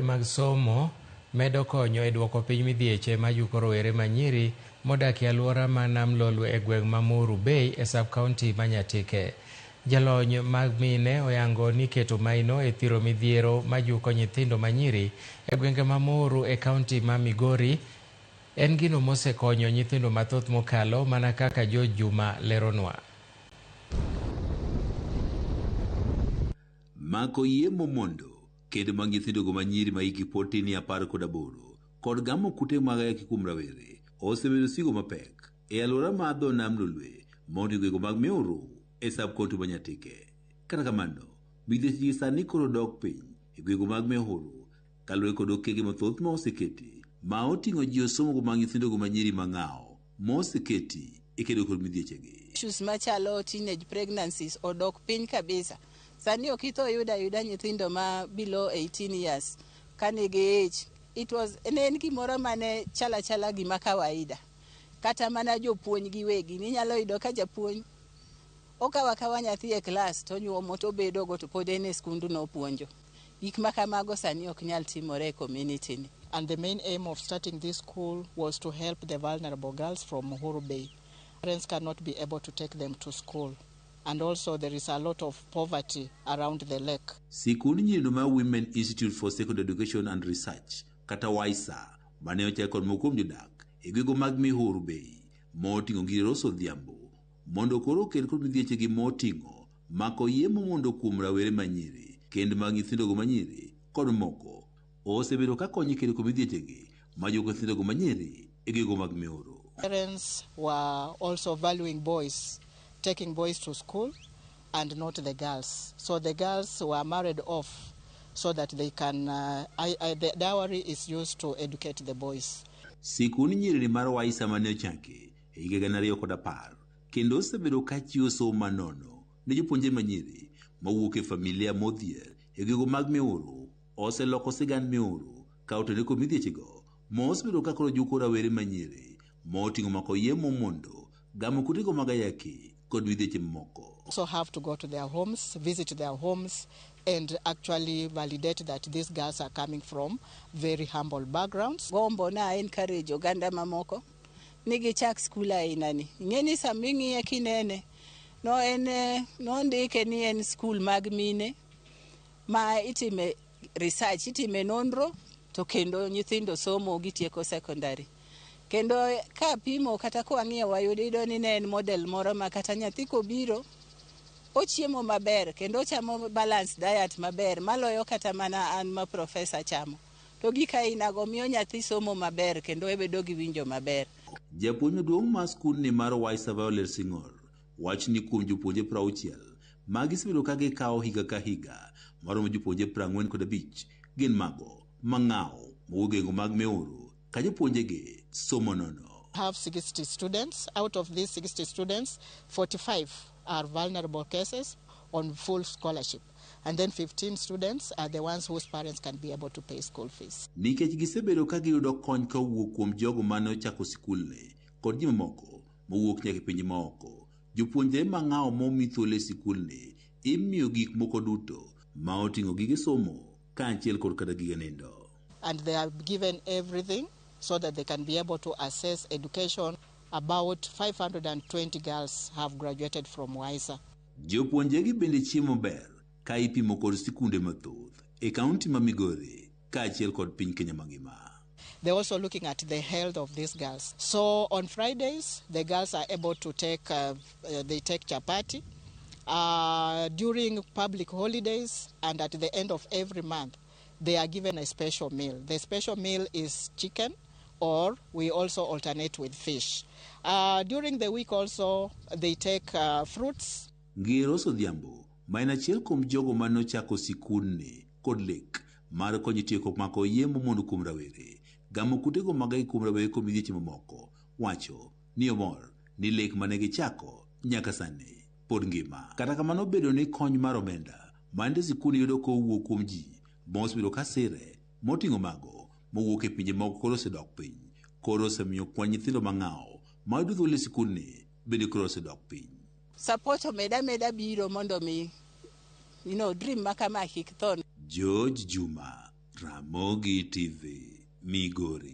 Mag somo medo konyo e duoko piny midhieche majuko rowere manyiri modak e alwora ma Nam Lolwe e gweng' ma Muhuru Bay e sub-county ma Nyatike. Jalony mag mine oyango ni keto maino e thiro midhiero majuko nyithindo manyiri e gwenge ma Muhuru e kaunti ma Migori en gino mosekonyo nyithindo mathoth mokalo mana kaka George Juma leronwa. Mako yie mondo kendo mag nyithindogo manyiri ma hikgi pod tin ni 18 kod gamo kute mag ayaki kuom rawere osebedo sigo mapek e alwora ma dho nam Lolwe mondo gwenge mag Muhuru e sub-county ma Nyatike. Kata kamano, midhieche gi sani koro dok piny e gwenge mag Muhuru kaluwore kod okenge mathoth ma oseketi ma oting'o jiwo somo mag nyithindogo manyiri mang'awo moseketi e kedo kod midhiechegi. Issues machalo teenage pregnancies odok piny kabisa. Sani ok itho yudo ayuda nyithindo ma below 18 years ka nigi ich. It was ne en gimoro mane chala chala gima kawaida. Kata mana jopuonj giwegi ninyalo yudo ka japuonj okawo akawa nyathi e klas to onyuomo to obedo go to pod en e skundno opuonjo. Gik ma kamago sani ok nyal timore e community ni. And the main aim of starting this school was to help the vulnerable girls from Muhuru Bay. Parents cannot be able to take them to school. And also there is a lot of poverty around the lake. Sikund nyirindo mar Women Institute for Secondary Education and Research kata WISER mane ochak kod moko kuom jodak e gwenge mag Muhuru Bay moting'o Ngire Rose Odhiambo mondo koro okel kod midhiechegi moting'o mako yie mondo kuom rawere manyiri kend mag nyithindogo manyiri kod moko osebedo ka konyo e kedo kod midhiechegi majuko nyithindogo manyiri e gwenge mag Muhuru. Parents were also valuing boys, taking boys to school and not the girls. So the girls were married off so that they can, the dowry is used to educate the boys. Sikund nyiri mar WISER mane ochaki e higa 2010 kendo osebedo ka chiwo somo manono ne jopuonjre manyiri mawuok e familia modhier e gwenge mag Muhuru oseloko sigand Muhuru ka otenore kod midhiechego mosebedo ka koro juko rawere manyiri moting'o mako yie mondo gamo kutego mag ayaki kod midhieche mamoko. Also have to go to their homes, visit their homes, and actually validate that these girls are coming from very humble backgrounds. Gombo na encourage oganda mamoko ni gichak skul aina ni. Ing'e ni sama ing'iye kinene, no en nondike ni en skul mag mine ma itime research, itime nonro to kendo nyithindo somo gitieko secondary. Kendo ka pimo kata kwang'iyo wayudo yudo ni ne en model moro ma kata nyathi kobiro ochiemo maber kendo ochamo balanced diet maber maloyo kata mana an ma professor chamo. To gik ainago miyo nyathi somo maber kendo obedo gi winjo maber. Japuonj maduong' mar skundni mar WISER Violet Sing'or wacho ni kuom jopuonjre 60 ma gisebedo ka gikawo higa ka higa maromo jopuonjre 45 gin mago mang'awo mowuok e gwenge mag Muhuru ka jopuonjegi somo nono. Have 60 students. Out of these 60 students, 45 are vulnerable cases on full scholarship. And then 15 students are the ones whose parents can be able to pay school fees. Nikech gisebedo ka giyudo kony kowuok kuom jogo mane ochako sikulni kod ji mamoko mowuok nyaka e pinje maoko, jopuonjre mang'awo momi thuolo e sikulni imiyo gik moko duto ma oting'o gige somo kaachiel kod kata gige nindo. And they are given everything so that they can be able to assess education. About 520 girls have graduated from WISER. Jopuonjregi bende chiemo maber ka ipimo kod sikunde mathoth e kaunti ma Migori kaachiel kod piny Kenya mangima. They're also looking at the health of these girls. So on Fridays, the girls are able to take, they take chapati. During public holidays and at the end of every month, they are given a special meal. The special meal is chicken, or we also alternate with fish. During the week also, they take fruits. Ngire Rose Odhiambo ma en achiel kuom jogo mane ochako sikundni kod lek mar konyo tieko mako yie momondo kuom rawere gamo kutego mag ayaki kuom rawere kod midhieche mamoko wacho ni omor ni lek mane gichako nyaka sani pod ngima. Kata kamano bedo ni kony mar omenda mane sikund yudo kowuok kuom ji mosebedo ka sire moting'o mago mowuok e pinje moko koro osedok piny koro osemiyo kwan nyithindo mang'awo mayudo thuolo e sikundni bende koro osedok piny. Support omeda meda biro mondo mi dream ma kama kik tho. George Juma, Ramogi TV, Migori.